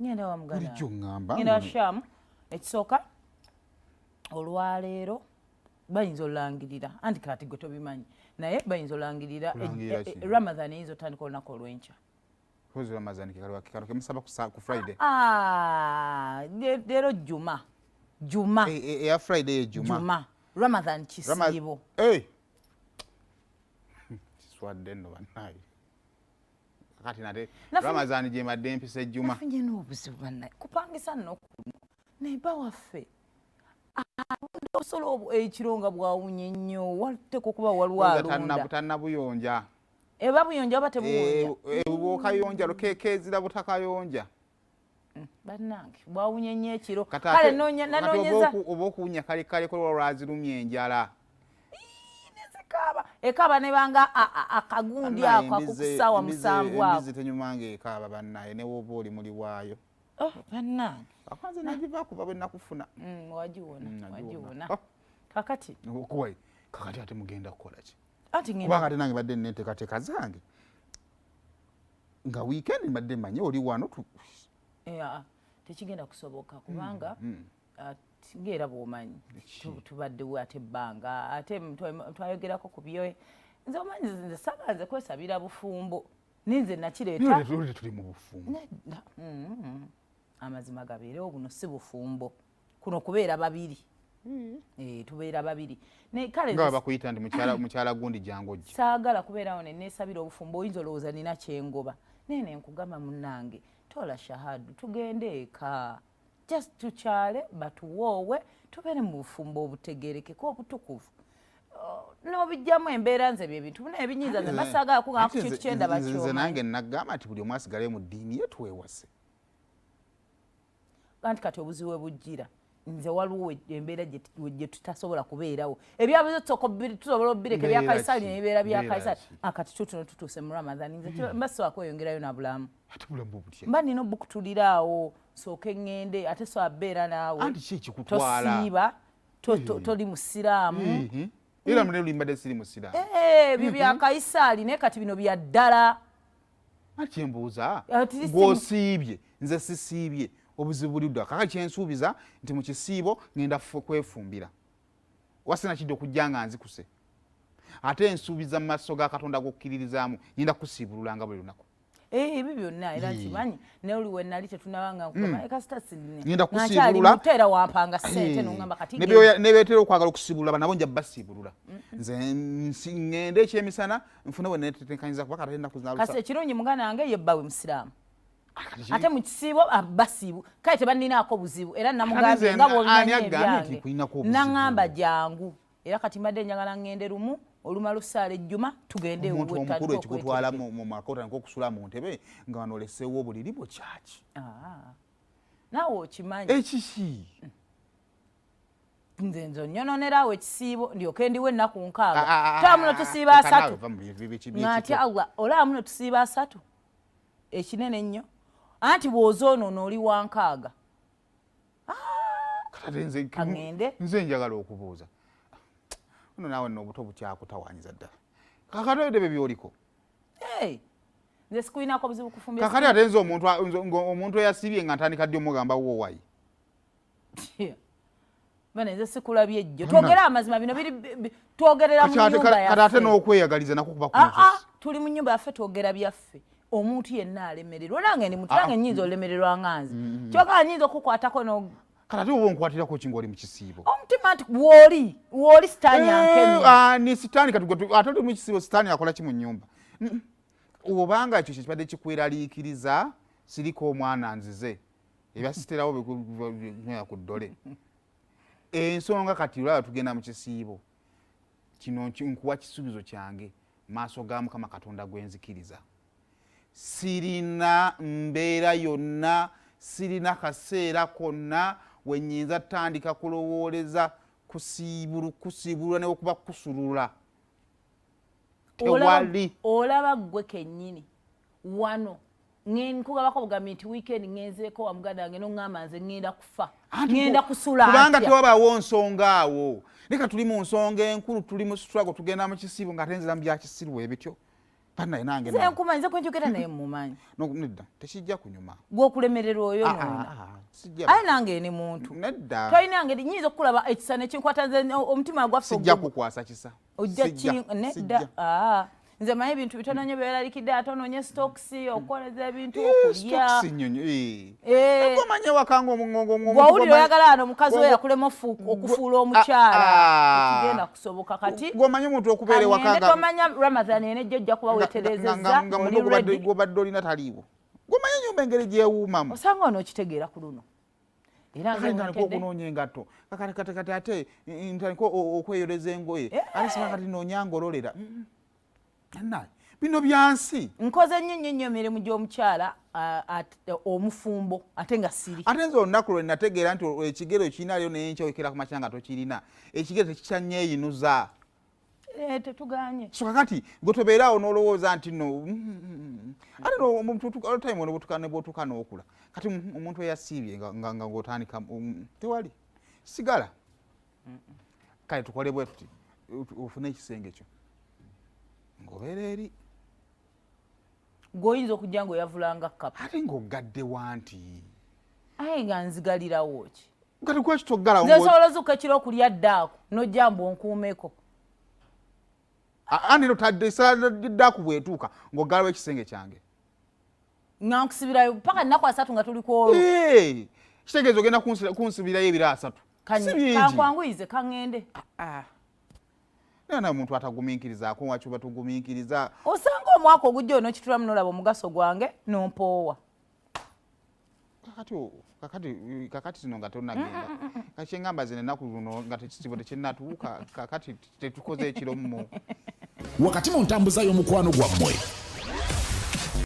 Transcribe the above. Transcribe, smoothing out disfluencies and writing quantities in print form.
Ngenda wa muganda. Bulijjo ŋŋamba. Ngenda wa Shamu. Ekisooka olwaleero bayinza olangirira, anti kati gwe tobimanyi, naye bayinza olangirira. Kulangirira ki? Ramadan eyinza otandika olunaku olw'enkya. Kozi Ramazan kekalo kemusaba ku Friday. Ah, leero Juma, Juma. Eya Friday ye Juma. Juma, Ramadan kisiibo. Eh! Kiswadde nno bannaye. Kati nate Ramazan gye mbadde mpisa ejjuma. Nafunye n'obuzibu bannaye kupangisa nno kuno, naye bba waffe alunda obusolo obwo ekiro nga bwawunye nnyo, wateekwa okuba waliwo alunda. Tannabuyonja. Eba buyonja oba tebuwunya? Bwokayonja kezira butakayonja. Bannange, bwawunye nnyo ekiro. Kati kale kati nanoonyeza oba okuwunya kale kale kolwa lwazirumya enjala. Nezikaaba, ekaaba nebanga akagundi Bannaye, ako akukusaawa 7 ako. Embizi tenyumanga ekaaba bannaye, ne woba oli muli waayo. Oh, bannange. Akwanze nagiva kuva bwe nakufuna. Wagiwona, Nagiwona. Wagiwona. Oh. Kakati. Okuwa, kakati ate mugenda kukola ki? Anti ngenda Kubanga ate nange mbadde nneeteekateeka zange. Nga weekend mbadde mmanyi oli wano tu- Tekigenda kusoboka kubanga, ng'era bw'omanyi, tubaddewo ate ebbanga, ate twayogerako ku byo. Nze omanyi nze saagala nze kwesabira bufumbo. Ninze nakireeta. Naye tuli tuli mu bufumbo. Nedda. Amazima gabeerewo, buno si bufumbo. Kuno kubeera babiri. Tubeera babiri. Ne kale Nga nze bakuyita nti mukyala gundi jangu ojje. Saagala kubeerawo ne neesabira obufumbo, oyinza olowooza nina kyengoba. Naye ne nkugamba munnange, toola shahadu tugende eka. Just tukyale batuwoowe tubeere mu bufumbo obutegeerekeka obutukuvu. Oh, n'obijjamu embeera nze bye bintu bino ebinyiiza nze mbasaagala kugamba ku Ate kintu kyendaba nze ky'omanyi. Nange nagamba nti buli omu asigale mu ddiini ye twewase. Anti kati obuzibu we bujjira, nze waliwo embeera gye tutasobola kubeerawo. Ebyabuze tusobola obbireka ebya Mbeera Kayisaali ki? ne bibeera bya Mbeera Kayisaali. ki? Kati tutuno tutuuse mu Ramadan, nze mba sisobola kweyongerayo na bulamu. Ate bulamu butya? Mba nina obukutulira awo, nsooke ŋŋende, ate sobola bbeera naawe. Anti ki ekikutwala? Tosiiba, toli musiraamu. Era mu luli mbadde siri musiraamu. Ebyo bya Kayisaali, naye kati bino bya ddala. Anti kyembuuza, At least gw'osiibye, nze sisiibye, obuzibu buli dda. Kaakati kyensuubiza nti mu kisiibo ŋŋenda kwefumbira. Oba sinakidde okujja nga nzikuse. Ate nsuubiza mu maaso ga Katonda g'okkiririzaamu, ŋŋenda kusiibululanga buli lunaku. Ebyo byonna era nkimanyi, naye oli we nali tetunabanga nkugamba, kasita sinne. Ŋŋenda Nga nkyali kusiibulula. muto era wampanga ssente n'oŋŋamba kati genda. Ne beetera okwagala okusiibulula, nabo nja basiibulula. Nze ŋŋende ekyemisana nfune we neetetenkanyiriza kuba kati ennaku zinalusa. Kasi ekirungi muganda wange ye bbawe musiraamu. Kati Ate mu kisiibo, basiibu kale tebanninaako buzibu, era namugambye Ate nze nga bw'obimanyi ani agambye nti ebyange. nkulinako obuzibu? Naŋŋamba jangu, era kati mbadde njagala ŋŋende lumu olumala osaala ejjuma tugende Omuntu ewuwe omukulu tutandike ekikutwala okwetegeka. mu maka otandika okusula mu ntebe nga wano oleseewo obuliri bwo kyaki? Naawe okimanyi. Ekiki? Nze nnyonoonerawo ekisiibo ndyoke ndiwo ennaku 60. Tolaba muno tusiiba Leka naawe 30. va mu bintu Ng'atya by'ekito. Allah, olaba muno tusiiba 30. Ekinene ennyo. Anti bw'ozoonoona oli wa 60. Kati ate nze Kaŋŋende. Nze njagala okubuuza. Ono naawe nno obuto bukyakutawaanyiza ddala. Kaakati ebyo byoliko. Hey, nze sikulinako buzibu kufumbira. Kaakati ate nze omuntu eyasiibye nga ntandika ddi omugamba wo wayi? Bane nze sikulabye ejjo. Twogere amazima, bino biri twogerera mu Kati nnyumba kati ate yaffe. n'okweyagaliza nakwo kuba kunsusse. Tuli mu nnyumba yaffe, twogera byaffe. Omuntu yenna alemererwa, nange ndi muntu, nange nnyinza olemererwa nga nze. Kyokka nnyinza okukwatako no Kati ate oba onkwatirako ki ng'oli mu kisiibo? Omutima nti w'oli sitaani ankemye. Ni sitaani kati gwe ate oli mu kisiibo, sitaani akola ki mu nnyumba? Obanga ekyo kye kibadde kikweraliikiriza, siriko omwana nzize. Ebyasiterawo ku ddole. Ensonga kati olaba tugenda mu kisiibo. Kino nkuwa kisuubizo kyange maaso ga Mukama Katonda gwe nzikiriza. Sirina mbeera yonna, sirina kaseera konna we nnyinza tandika kulowooleza kusiibulula ne okuba kusulula. Tewali. Olaba ggwe kennyini wano nkugabako bugambi nti weekend ngenzeeko wa muganda wange n'oŋŋamba nze ŋŋenda kufa. Anti ŋŋenda kusula kubanga ntya? Tewabaawo nsonga awo. Leka tuli mu nsonga enkulu, tuli mu struggle, tugenda mu kisiibo ng'ate nzira mu bya kisiru ebityo. Banaye nange nze nkumanyi, nze kwenjogera naye mumanyi. Nedda, tekijja kunyuma. Gwokulemererwa oyo noona. Aye nange ni muntu. Nedda. Tolina ngeri nyinza okukulaba ekisa nekinkwata nze omutima gwaffe. Sijja kukwasa kisa. Ojja nedda. Nze manyi ebintu bitono nnyo byeralikidde, ate onoonye stocks okukoleza ebintu okulya. Omanye wakanga. Bw'owulira oyagala ano omukazi we yakulema okufuula omukyala, tekigenda kusoboka kati. Gwomanyi omuntu okubeera ewaka. Tomanya Ramadhan enejjo ojja kuba weeterezezza. Nga muno gwobadde olina taliiwo. Gwomanyi enyumba engeri gyewuumamu. Osanga ono okitegeera ku luno. Era ntandika okunoonya engatto kati ate ntandika okweyoleza engoye, ate sima kati noonya ngololera. Naye bino byansi. Nkoze nnyo nnyo nnyo emirimu gy'omukyala omufumbo ate nga siri. Ate nze olunaku lwe nategeera nti ekigere okirina leero, naye enkya wekera ku makya nga tokirina, ekigere tekikyannyeeyinuza. Tetuganye. So kakati gwe tobeeraawo n'olowooza nti no ate time ono ne bwotuuka n'okula kati omuntu eyasiibye nga ng'otandika tewali sigala. Kale tukole bwe tuti, ofune ekisenge kyo ng'obeera eri. Gweoyinza okujja ngaoyavulanga kapa. Ate ng'ogadde wanti. Aye nga nzigalirawo ki? Kati kwaki toggalawo? Nze nsobola ozuuka ekiro okulya ddaako nojja mbu onkuumeko. Andi notadde esala ddaku bwetuuka ng'oggalawo ekisenge kyange. Nga nkusibirayo paka nnaku 30 nga tuli ku olwo. Kitegeeza ogenda kunsibirayo ebiro 30. Si bingi. Kankwanguyize kaŋŋende. Naye nawe omuntu atagumiikirizaako, waki oba tugumiikiriza? Osanga omwaka ogujja onokitulamu nolaba omugaso gwange nompoowa. Kakati zino nga tonagenda, kati kyengamba zino ennaku zuno nga tekisibo tekinnatuuka, kakati tetukoze ekiro mmu. Wakati mu ntambuza y'omukwano gwammwe.